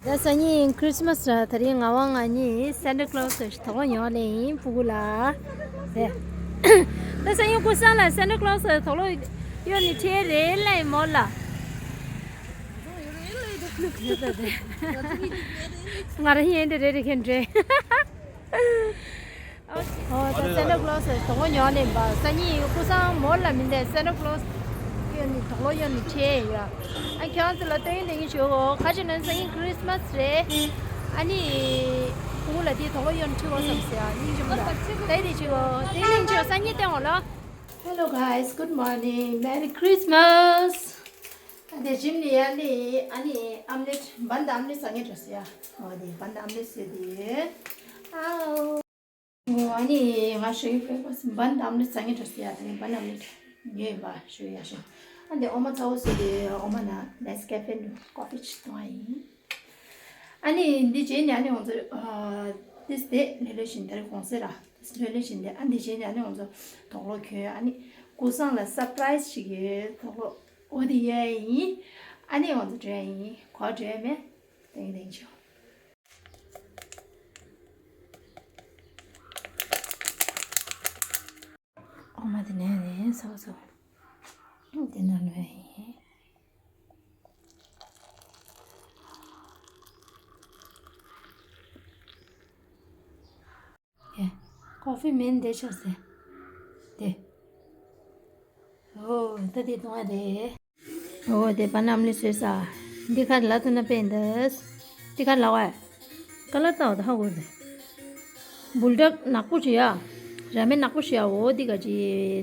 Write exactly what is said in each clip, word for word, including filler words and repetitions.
ད་སང་ཉིན་ཁྲིས་མས་ར། དེ་རིང་ང་བ་ང་གཉིས་སན་ཊ་ཁ་ལོ་སི་དོགས་ལོག་ཉོ་ལེ་ཡིན་སྤུ་གུ་ལ། དེ། ད་སང་ཉིན་ཀུན་བཟང་ལ་སན་ཊ་ཁ་ལོ་སི་དོགས་ལོག་གཡོག་ནི་ཁྲིད་རེད་ལེ་མོ་ལ། ང་རང་ཡིན་དེ་རེད་རེད་མཁན་རེད། ཨོ་ད་སན་ཊ་ཁ་ལོ་སི་དོགས་ལོག་ཉོ་ནས་པ། སང་ཉིན་ཀུན་བཟང་མོ་ལ་མིན་ཏེ་སན་ཊ་ཁ་ལོ་སི་གཡོག་ནི་དོགས་ལོག་གཡོག་ནི་ཁྲིད་ཡོད། ཨ་ཁྱོད་ཚོ་ལ་སྟོན་ཡིན་དེ་ཡིན་ཞུ་གོ། ཁ་ཅིག་ནང་སང་ཉིན་ཁྲིས་མས་རེད། ཨ་ནི་སྤུ་གུ་ལ་དེ་དོགས་ལོག་གཡོག་ནི་ཁྲིད་གོ་བསམ་ཟེར་ཡ་སྙིང་རྗེ་མོ་ལ། ད་དེ་ཞུ་གོ། དེ་སྙིང་རྗེ་སང་ཉིན་སྟོན་འོ་ལོ། Hello guys, good morning. Merry Christmas. ཨ་དེ་ཇིམ་ནས་ཡར་སླེབས། ཨ་ནི་ཨམ་ལེཊ། བན་དང་ཨམ་ལེཊ་ཟ་མཁན་འགྲོ་ཟེར་ཡ། ཨོ་དེ་བན་དང་ཨམ་ལེཊ་ཟེར་དེ། ཨའོ། ཨོ་ཨ་ནི་ང་ཞོགས་ཀྱི་བན་དང་ཨམ་ལེཊ་ཟ་མཁན་འགྲོ་ཟེར་ཡ། དེ་ནས་བན་དང་ཨམ་ལེཊ་ཉོས་ཡིན་པ་ཞུ་ཡ་ཞུ། ཨ་དེ་འོ་མ་ཚ་བོ་ཟེར་དེ། འོ་མ་ནང་ནེ་སི་ཀེ་ཕེ་འདུག་ཀོ་ཕི་ཅིག་བཏུང་བ་ཡིན། ཨ་ནི་འདི་རྗེས་ནས་ཨ་ནི་ང་ཚོ་ཨ་ཏིས་དེ་ལོས་ལོས་བཞིན་དེར་གོང་ཟེར་ར། ཏིས་ལོས་ལོས་བཞིན་དེ། ཨ་འདི་རྗེས་ནས་ཨ་ནི་ང་ཚོ་དོགས་ལོག་གྱོན། ཨ་ནི་ཀུན་བཟང་ལ་སར་པ་རའི་སི་ཞིག་ཡོད། དོགས་ལོག་འོ་དེ་ཡོད་ཡིན། ཨ་ནི་ང་ཚོ་འགྲོ་ཡ་ཡིན། གོ་འགྲོ་ཡ་མེད། ཏེང་ཏེང་ཆོ། འོ་མ་དེ་ནས་ནས་སོ་སོ་དེ་ནང་ལོས་ཡིན། ཀོ་ཕི་མིན་དེ་ཆགས་སེ། དེ། ཨོ་ད་དེ་བཏུང་བ་རེད། ཨོ་དེ་བན་དང་ཨམ་ལེཊ་བཟོས་ས། འདི་ཁར་ལ་དུ་ན་པེན་དེ། འདི་ཁར་ལ་བ། ཀ་ལར་ཏའོ་ད་ཧ་གོ་རེད། འབུལ་ཏྲ་ནག་པོ་ཞིག་ཡ། ར་མེན་ནག་པོ་ཞིག་ཡ། འོ་འདི་ག་ཅི་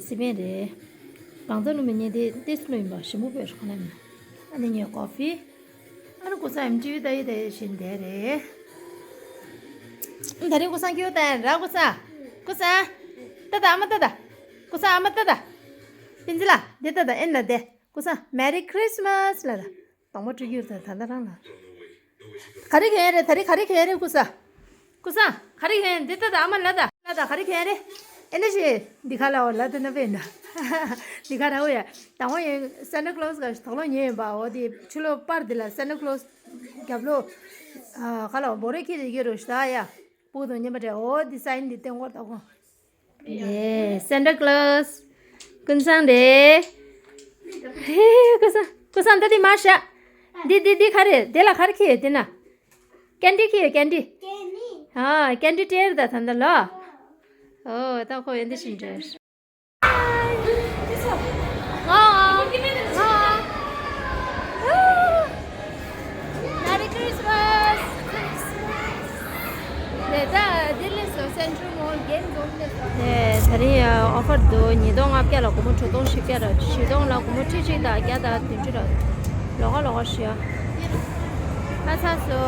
སི་པན་རེད། གང་ཚ་ལུ་མི་ཉེ་དེ་ཏེས་ལུ་ཡིན་པ་ཞིམ་པོ་བས་ཁོ་ན་མིན། ཨ་ནི་ཉོས་ཀོ་ཕི། ཨ་ནི་ཀུ་ས་ཨེམ་ཅི་བི་ད་ཡི་ད་ཡི་བཞིན་དེ་རེད། ད་རེས་ཀུ་ས་ཁྱོད་ད་ཡ་ར་ཀུ་ས། ཀུ་ས། ཏ་ཏ་ཨ་མ་ཏ་ཏ། ཀུ་ས་ཨ་མ་ཏ་ཏ། པིན་ཛི་ལ་དེ་ཏ་ཏ་ཨེན་ལ་དེ། ཀུ་ས་མེ་རི་ཁྲིས་མས་ལ་ད། དང་པོ་སྤྲོད་རྒྱུ་ད་ད་ད་རང་ལ། ག་རེ་གན་རེད། ད་རེས་ག་རེ་གན་རེད་ཀུ་ས། ཀུ་ས། ག་རེ་གན་འདི་ལྟ་ད་ཨ་མ་ལ་ད་ལ་ད་ག་རེ་གན་རེད། ཨེ་ན་ཞེ་འདི་ག་ལ་འོ་ལ་ད་ན་བས་ན། འདི་ག་ར་འོ་ཡ། དང་བ་ཡང་སན་ཊ་ཁ་ལོ་སི་ག་དོགས་ལོག་ཉོས་ཡིན་པ། འོ་དེ་ཕྱི་ལོགས་པར་འདི་ལ་སན་ཊ་ཁ་ལོ་སི་རྒྱབ་ལོགས་ཨ་ག་ལ་འོ་བོ་རེ་ཁྱེར་ཡོད་རོ་ཤ་ཡ། པོ་དང་མཉམ་པ་འདྲ། འོ་འདི་སའིན་འདི་སྟོན་གོ་ད་གོ། ཡེ་སན་ཊ་ཁ་ལོ་སི། ཀུན་བཟང་རེད། ཧེ་ཀུན་བཟང་། ཀུན་བཟང་ད་འདི་མ་ཤ། འདི་འདི་འདི་ག་རེ་འདི་ལ་ག་རེ་ཁྱེར་ཡོད་འདི་ན། ཀན་ཌི་ཁྱེར་ཡོད་ཀན་ཌི། ཀན་ཌི། ཨ་ཀན་ཌི་སྤྲད་ད་ད་འདི་ལ། ཨོ་ད་ཁོ་ཡོད་འདི་ཤིན་འདྲ། ཨོ་ཨོ། Merry Christmas. ནས་ད་ལྡི་ལི་སོ་སེན་ཊྲལ་མོལ་གན་འཛོམས་ནས་སོ། ནས་ད་རིང་ཨོ་ཕར་འདུག་ཉིས་སྟོང་ལྔ་བརྒྱ་ལ་སྒོར་མོ་དྲུག་སྟོང་བཞི་བརྒྱ་ར། བཞི་སྟོང་ལ་སྒོར་མོ་ཁྲི་གཅིག་དང་བརྒྱ་དང་བདུན་ཅུ་ར། ལོགས་ཀ་ལོགས་ཀ་ཞུ་ཡ། ཨ་ཚ་སོ།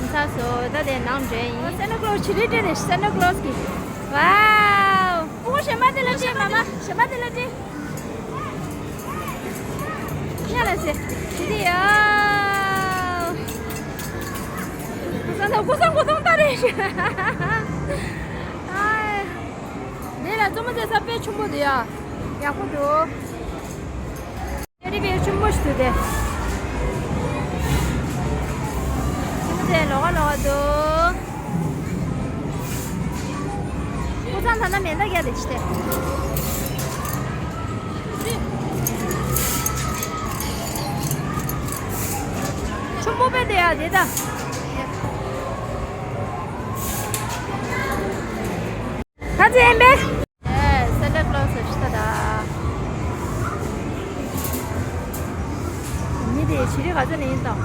ཨ་ཚ་སོ། ད་དེ་ནང་འདྲེན་ཡིན། སན་ཊ་ཁ་ལོ་སི་ཕྱི་རིལ་སྤྲད་རེད། སན་ཊ་ཁ་ལོ་སི་གི། ཝའོ། སྤུ་གུ་གཞན་པ་དེ་ལ་སྤྲད། མ་མ་གཞན་པ་དེ་ལ་སྤྲད། ཡ་ལ་སེ། དེ་དེ་ཡ། ཀུ་སང་ད་ཀུ་སང་ཀུ་སང་ད་རེད། ཨ། དེ་ལ་བཙུན་མོ་དེ་ས་དཔེ་ཆུང་པོ་དེ་ཡ། ཡག་པོ་འདུག་དེ་རི་བེ་ཆུང་མོ་ཞིག་འདུག་དེ། ཆུང་མོ་དེ་ལོགས་ཀ་ལོགས་ཀ་འདུག་ཀུ་སང་ད་ན་མེ་མདའ་རྒྱག་རེད་ཅི་དེ། ཆུང་མོ་དཔེ་དེ་ཡ་དེ་ད། ད་ཚེ་ཨེ་མེ། ཨེ་སན་ཊ་ཁ་ལོ་སི་ཤི་ད་ད། མི་དེ་ཕྱི་རི་ག་ཚོད་ནས་ཡིན་དང་།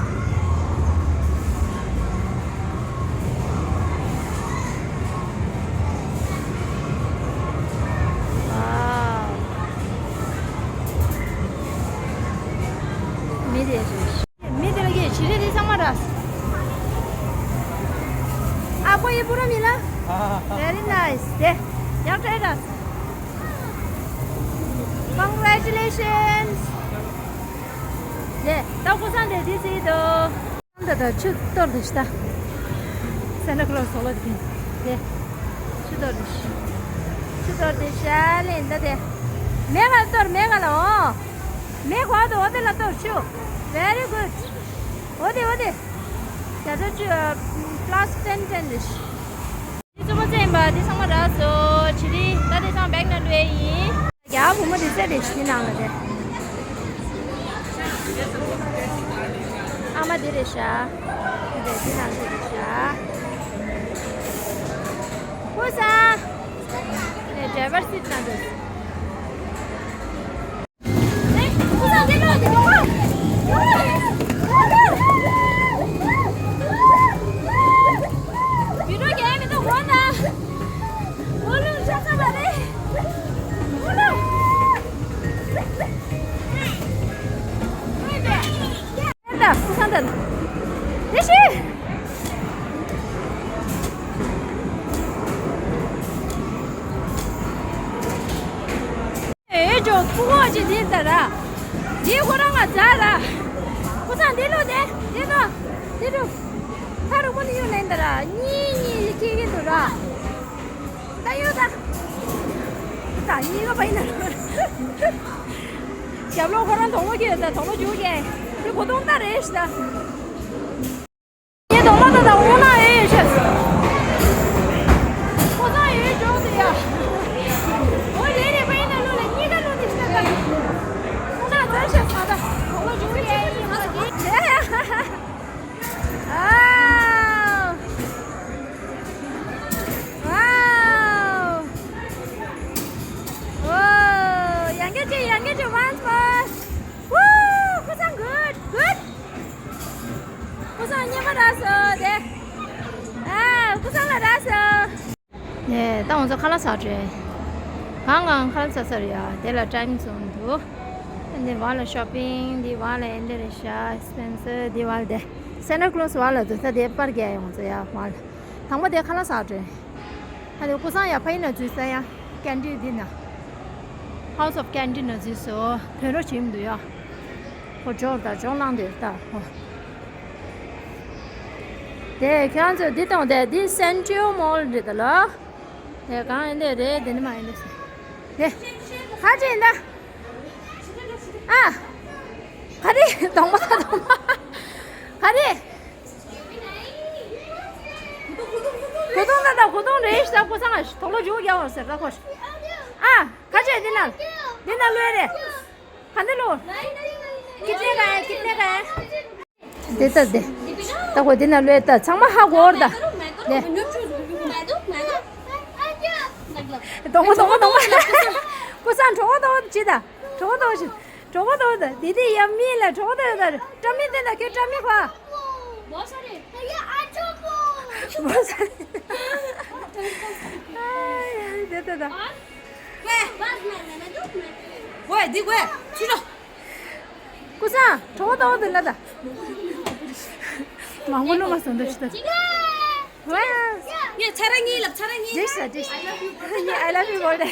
ཨ། མི་དེ་རེད། མི་དེ་ལ་གི་ཕྱི་རི་དེ་ཚང་མ་ར། ཨ་ཁོ་ཡི་པུ་ར་མི་ལ། Very nice. དེ་ཡག་བྲལ་ར། Congratulations. དེ་ད་ཀུ་སང་དེ་དེ་སི་དོ། ད་ད་ཆུ་གཏོར་དེ་ཤི་ད། སན་ཊ་ཁ་ལོ་སི་སོ་ལོ་དེ་དེ། ཆུ་གཏོར་དེ་ཤི། ཆུ་གཏོར་དེ་ཤ་ལེན་ད་དེ། མེ་ག་གཏོར་མེ་ག་ལ་འོ། མེ་ག་དོ་དེ་ལ་གཏོར་ཆུ། Very good. ད་དེ་བརྒྱ་ཆ་བཅུ། ཨ། པ་ལ་སི་ཊེན་ཊེན་རེད། འདི་གཙོ་བོ་ཅན་པ་འདི་ཚང་མ་རག་སོང་། བྱི་རིལ་ད་འདི་ཚང་མ་བེག་ནང་བླུགས་ཡིན། རྒྱ་བུ་མོ་འདི་ཚེ་རེད། འདི་ནང་ལ་རེད། ཨ་མ་འདི་རེད་ཤག་འདི་འདི་ནང་འདི་རེད་ཤག་ཀུ་སང་། ཨེ། ཌ་རའི་ཝར་སི་ཊི་ནང་འདུག་ཨེ་ཇོ། ཕྲུ་གུ་ཅིག་འདི་ལྟ་ར། འདི་ཁོ་རང་ང་ཛ་ར། ཀུ་སང་འདི་ལོ་དེ་འདི་ལོ། འདི་ལོ། ཐ་རུ་མོ་ནི་ཡོད་ལེན་ད་ར། གཉིས་གཉིས་ཁྱི་གི་འདུག་ར། ད་ཡོད་ད། ད་གཉིས་ཀ་བ་ཡིན་ན་ལོ། རྒྱབ་ལོ་ཁོ་རང་དོག་མོ་གི་ཡོད་ད། དོག་མོ་འཇུག་གི། འདི་གོ་དོང་ད་རེད་ཤི་ད། ངའི་གདོང་པ་དང་དང་འོ་ན་ཨེ་ཤེས། ཁོ་ཚང་ཡོད་ཅོག་ཟེར་ཡ། འོ་རེ་རེ་པའི་ནང་ལོ་ལ་གཉིས་ཀ་ལོ་དེ་ཤེས་ད། འོ་ན་ཚོད་ཤེས་ས་ད། འོ་ལོ་ཇུ་ཡེ་ཡེ་མ་གི། ཨའོ། ཨའོ། འོ། ཡང་བསྐྱར་ཅིག་ཡང་བསྐྱར་ཅིག once more. Woo! ཁོ་ཚང་good, good. ཀུ་སང་སྙེ་མ་རག་སོང་དེ། ཨ། ཀུ་སང་ལ་རག་སོང་། ནས་ད་ང་ཚོ་ཁ་ལག་ཟ་འགྲོ། གང་གང་ཁ་ལག་ཟ་ཟ་རེད་ཡ། དེ་ལ་ཊའིམ་ཛོན་འདུག་འདི་བ་ལ་ཤོ་པིང་། འདི་བ་ལ་ཨེ་འདྲ་རེད་ཤག་སི་པེན་སར། འདི་བ་ལ་དེ་སན་ཊ་ཀློ་སི་བ་ལ་འདུག་ད་དེ་པར་རྒྱག་ཡོང་ཚོ་ཡ་བ་ལ། དང་པོ་དེ་ཁ་ལག་ཟ་འགྲོ། ཨ་ནི་ཀུ་སང་ཡ་ཕ་ཡིན་ན་འཛུལ་ས་ཡ། ཀན་ཊིན་འདི་ན། House of Candy ན་འཛུལ་སོང་། བོད་རོགས་བྱེད་མི་འདུག་ཡ། ཁོ་འབྱོར་དང་འབྱོར་གནང་འདོད་ད་ཧོ། དེ་ཁྱེད་རང་ཚོས་འདི་དང་དེ་འདི་སན་ཊི་ཡོ་མོལ་རེད་ད་ལ། དེ་གང་ཡིན་དེ་རེད། དེ་ནི་མ་ཡིན་དེ་སོ། དེ་ཁ་ཅིག་ཡིན་ད། ཨ། ག་རེ། གདོང་པ་ད་གདོང་པ། ག་རེ། གོ་དོང་ད་ད་གོ་དོང་རེད་ཤག་ཀུ་སང་ང་དོག་ལོ་འཇུག་རྒྱག་བར་ཟེར་ད་ཁོ། ཨ། ཁ་ཆེ་འདི་ན། འདི་ན་ལོས་རེད། ག་འདི་ལོ། कितने का है? कितने का है? དེ་ལྟ་དེ། ད་ཁོ་འདི་ན་ལོས་ལྟ་ཚང་མ་ཧ་གོ་ར་ད། དེ། དོང་པོ་དོང་པོ་དོང་པོ། ཀུ་སང་གྲོགས་པོ་དོང་པོ་ཅི་ད། གྲོགས་པོ་དོང་པོ་ཅི། གྲོགས་པོ་དོང་པོ་ད། དེ་དེ་ཡ་མི་ལ་གྲོགས་པོ་དོང་པོ་ད། བཀྲ་མི་དེ་ན་ཁྱོད་བཀྲ་མི་ཁ། བོ་ས་རེད། བོ་ས་རེད། ཨ་ཡ་དེ་ལྟ་ད། ཝེ། འདི་ཝེ། ཚུར་ལོ། ཀུ་སང་གྲོགས་པོ་དོང་པོ་དེ་ལ་ད། མང་པོ་ནོ་མ་སོང་ད་ཤི་ད། ཝེ། ངས་ཚ་ར་གཉིས་ལབ། ཚ་ར་གཉིས། འགྲིག་ས་འགྲིག་ས། ངས་I love you་བོ་དེ།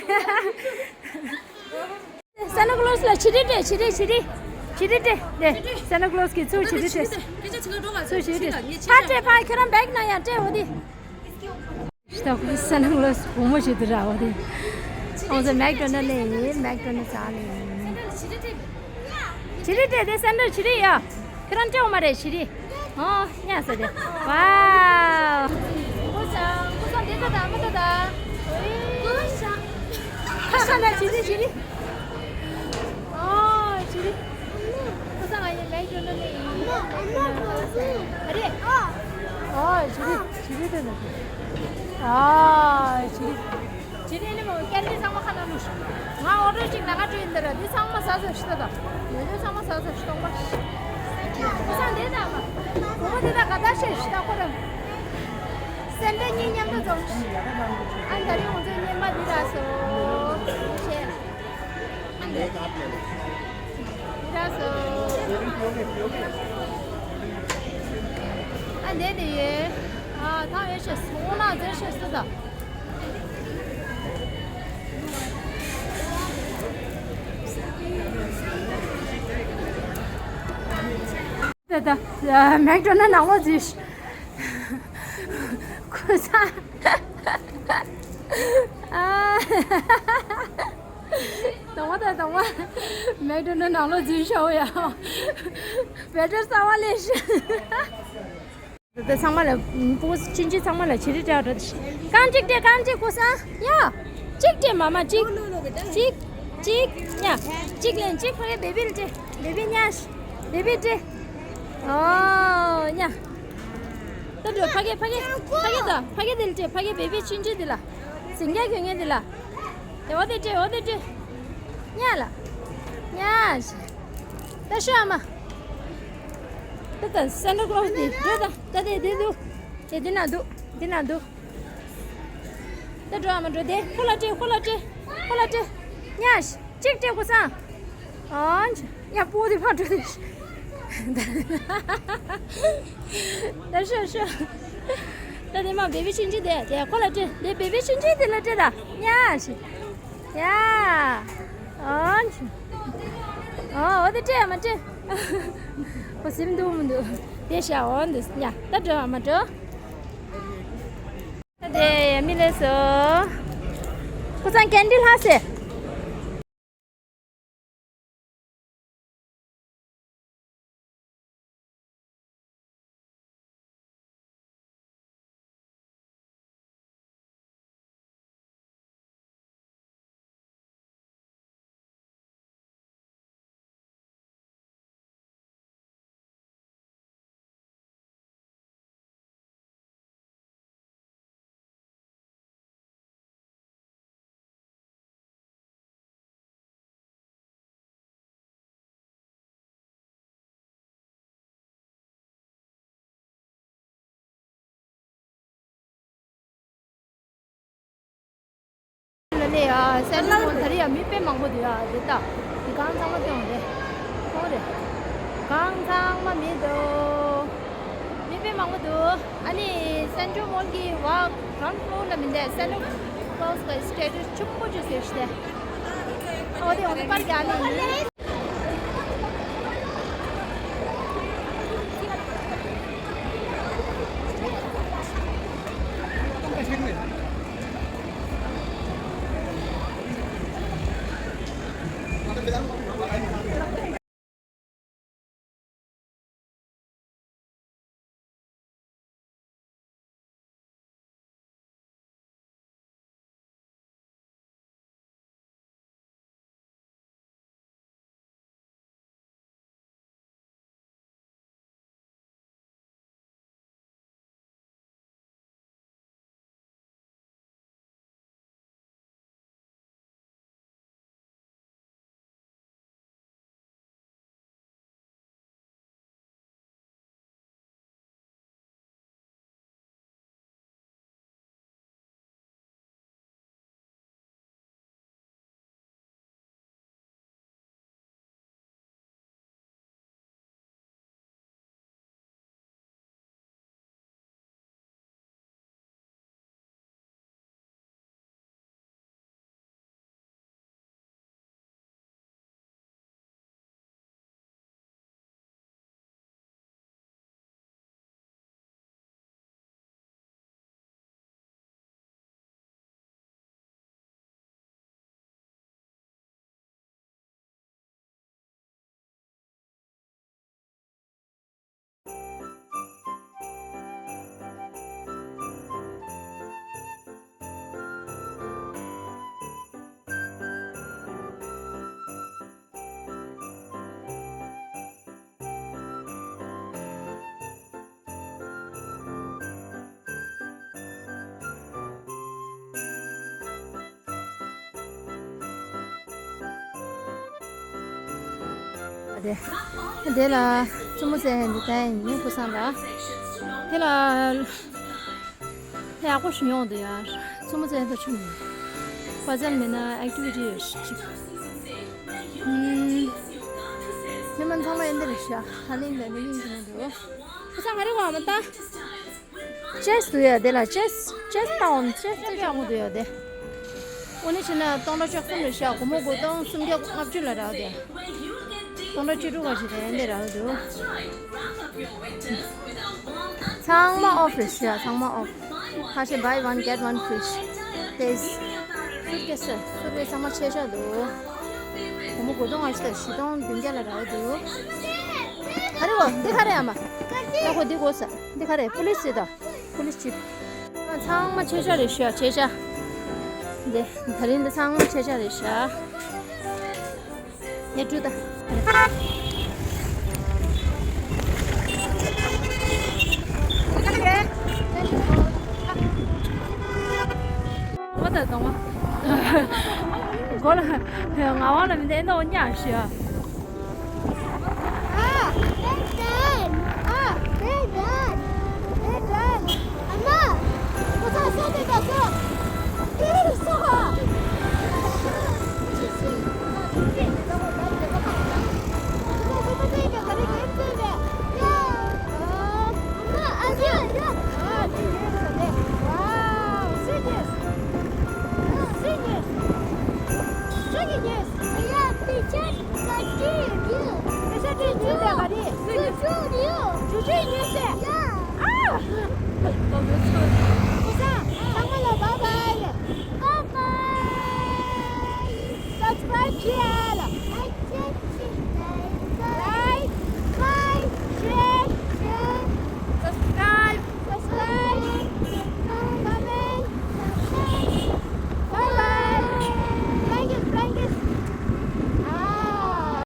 སན་ཊ་ཀློ་སི་ལ་བྱི་རིལ་སྤྲད། བྱི་རིལ། བྱི་རིལ། བྱི་རིལ་སྤྲད། དེ་སན་ཊ་ཀློ་སི་གིས་ཚུར་བྱི་རིལ་སྤྲད། ཚུར་བྱི་རིལ་སྤྲད། ཕར་སྤྲད། ཕར་ཁྱོད་རང་བེག་ནང་ཡང་སྤྲད། འོ་དེ། ཤི་ད་ཁོ་སན་ཊ་ཀློ་སི་བུ་མོ་ཞིག་ཏུ་ར། འོ་དེ། ཨོ་ཟེ་མེག་ཌོ་ནལ་ལ་ཡིན། མེག་ཌོ་ནལ་ཟ་ལ་ཡིན། བྱི་རིལ་སྤྲད། དེ་སན་ཊ་བྱི་རིལ་ཡ། ཁྱོད་རང་སྤྲད་འོང་མ་རེད་བྱི་རིལ། ཨོ་ཉལ་ས་དེ། ཝའོ། ཀུ་སང་ཀུ་སང་དེ་ད་ད་མ་ད་ད། ཀུ་སང་། ཁ་ཁ་ན་བྱི་རིལ་བྱི་རིལ། ཨོ་བྱི་རིལ། ཀུ་སང་ང་ཡི་མེག་ཌོ་ནལ་ལ་ཡིན། ཨ་རེད། ཨོ་བྱི་རིལ་བྱི་རིལ་དེ་ན། ཨོ་བྱི་རིལ། བྱི་རིལ་ནི་མོ་ཀན་ཌི་ཚང་མ་ཁ་ན་ལུས། ང་ཨོ་ཌར་ཅིག་ལ་ཁ་བྲིས་འདི་ར། འདི་ཚང་མ་ཟ་ཟ་ཤི་ད་ད། ཡོད་ཡོད་ཚང་མ་ཟ་ཟ་ཤི་སྟོང་པ། ཁོ་ཚང་འདི་ད་མ། ཁོ་མོ་འདི་ད་ག་ད་ཤེས་ཤི་ད་ཁོ་རང་། སེམས་པའི་གཉིས་མཉམ་དུ་རྫོགས་ཤི། ཨ་ད་རིང་ང་ཚོའི་ཉི་མ་འདི་ར་སོ། ཤེས། འདི་ར་སོ། ཨ་འདི་འདི་ཡོད། ཨ་ཐང་ཡོད་ཤེས་སོང་ན་ཟེར་ཤེས་སུ་ད། ད་ད་མེག་ཌོ་ནལ་ནང་ལོགས་འཛུལ། ཁོ་ཚང་། ཨ། དང་བ་དང་དང་བ། མེག་ཌོ་ནལ་ནང་ལོགས་འཛུལ་ཤོག་ཡ། བེ་ཊར་གསར་པ་ལས་ཤི། དེ་ཚང་མ་ལ་པོ་ཆུང་ཆུང་ཚང་མ་ལ་བྱི་རིལ་སྤྲད་འགྲོ། རྐང་གཅིག་སྤྲད། རྐང་གཅིག་ཀུ་སང་ཡ། གཅིག་སྤྲད། མ་མ་གཅིག་གཅིག་གཅིག་ཡ། གཅིག་ལེན་གཅིག་ཕ་གི་བེ་བིལ་སྤྲད། བེ་བི་ཉལ། བེ་བི་སྤྲད། ཨོ་ཉལ། ད་འགྲོ་ཕ་གི་ཕ་གི་ཕ་གི་ད་ཕ་གི་དེ་ལ་སྤྲད། ཕ་གི་བེ་བི་ཆུང་ཆུང་དེ་ལ། ཟིང་རྒྱ་གྱོན་མཁན་དེ་ལ། དེ་འོ་དེ་སྤྲད། འོ་དེ་སྤྲད། ཉལ་ལ། ཉལ་ཤི། ད་ཤོག་ཨ་མ། ད་ད་སན་ཊ་ཀློ་སི་དེ་འགྲོ་ད། ད་དེ་དེ་འདུག་དེ་དེ་ན་འདུག་དེ་ན་འདུག་ད་འགྲོ་ཨ་མ་འགྲོ། དེ་ཁོ་ལ་སྤྲད། ཁོ་ལ་སྤྲད། ཁོ་ལ་སྤྲད། ཉལ་ཤི། གཅིག་སྤྲད་ཀུ་སང་། ཨོ་ཡ། པོ་དེ་ཕར་འགྲོ་དེ། ད་ཤོག་ཤོག་ད་དེ་མ་བེ་བི་ཆུང་ཆུང་དེ་དེ་ཁོ་ལ་སྤྲད། དེ་བེ་བི་ཆུང་ཆུང་དེ་ལ་སྤྲད་ད། ཉལ་ཤི། ཡ། ཨོ། ཨོ་འོ་དེ་སྤྲད་ཨ་མ་སྤྲད། ཁོ་སེམས་སྡུག་མི་འདུག་དེ་ཤ་འོ་འདི་ཡ། ད་འགྲོ་ཨ་མ་འགྲོ། ད་དེ་མི་ལས་སོ། ཁོ་ཚང་ཀན་ཌི་ལྷག་སེ། ལ་ནས་ཡ་སན་ཊ་ཀློ་སི་ད་རེས་ཡ་མི་དཔེ་མང་པོ་འདུག་ཡ། དེ་ལྟ་དེ་གང་ཚང་མ་སྟོན་རེད། གང་རེད། གང་ཚང་མ་མི་འདུག་མི་དཔེ་མང་པོ་འདུག་ཨ་ནི་སན་ཊ་རལ་མོལ་གྱི་བ་གྷ་རའུན་ཌི་ཕློར་ལ་མི་འདུག་སན་ཊ་ཀློ་སི་གི་སི་ཊེ་ཅུ་ཆེན་པོ་ཅིག་ཟེར་ཞིག་དེ། ཨོ་དེ་འོ་དེ་པར་གྱ་ནི་ཡིན། དེ་དེ་ལ་བཙུན་མོ་ཟེར་ཧན་དེ་ད་ཡིན་ནི་ཁུ་སང་ལ། དེ་ལ་ཡག་པོ་ཞིག་ཡོང་འདུག་ཡ། བཙུན་མོ་ཟེར་ཧན་ད་ཆུང་ནི་པ་ཛལ་མེད་ན་ཨེག་ཊི་ཝི་ཊི་ཡོད་ཞིག་ཅིག་ཨུམ། མི་མང་ཚང་མ་ཡིན་འདི་རེད་ཤག་ཧ་ལིང་ལ་ནི་ཡིན་གྱི་མི་འདུག་ཁུ་སང་ཧ་རི་བ་མ་ལྟ། ཅེས་འདུག་ཡ། དེ་ལ་ཅེས་ཅེས་ཏའོན་ཅེས་ཅེས་ཡག་མོ་འདུག་ཡ་དེ། འོ་ནི་བྱས་ན་སྟོང་ཕྲག་བཅུ་གསུམ་རེད་ཤག་སྒོར་མོ་དགུ་སྟོང་སུམ་བརྒྱ་ལྔ་བཅུ་ལ་རག་དེ། སྟོང་ཕྲག་བཅུ་དྲུག་ག་ཞིག་རེད་འདི་རག་འདུག་ཚང་མ་ཨོཕ་རེད་ཤག་ཚང་མ་ཨོཕ། ཁ་ཤས་buy one get one free། དེས། སུཊ་ཀེ་སི་གསུར་པའི་ཚང་མ་ཆད་བཞག་འདུག་སྒོར་མོ་དགུ་སྟོང་ཨ་ཤི་དང་བཞི་སྟོང་བདུན་བརྒྱ་ལ་རག་འདུག་ག་རེ་བ། འདི་ག་རེ་ཨ་མ། ད་ཁོ་འདི་དགོས་ས། འདི་ག་རེ། པུ་ལིས་ཅིབ་ད། པུ་ལིས་ཅིབ། ཨ། ཚང་མ་ཆད་བཞག་རེད་ཤག་ཆད་བཞག་འདི་ད་རིང་འདི་ཚང་མ་ཆད་བཞག་རེད་ཤག་ཡ་ཀྲུ་ད། ཨོ་ད་གདོང་པ། མགོ་ལ་ངག་དབང་ལ་མི་འདི་ཨེ་འདྲ་བོ་ཉག་ཤི་ཡ།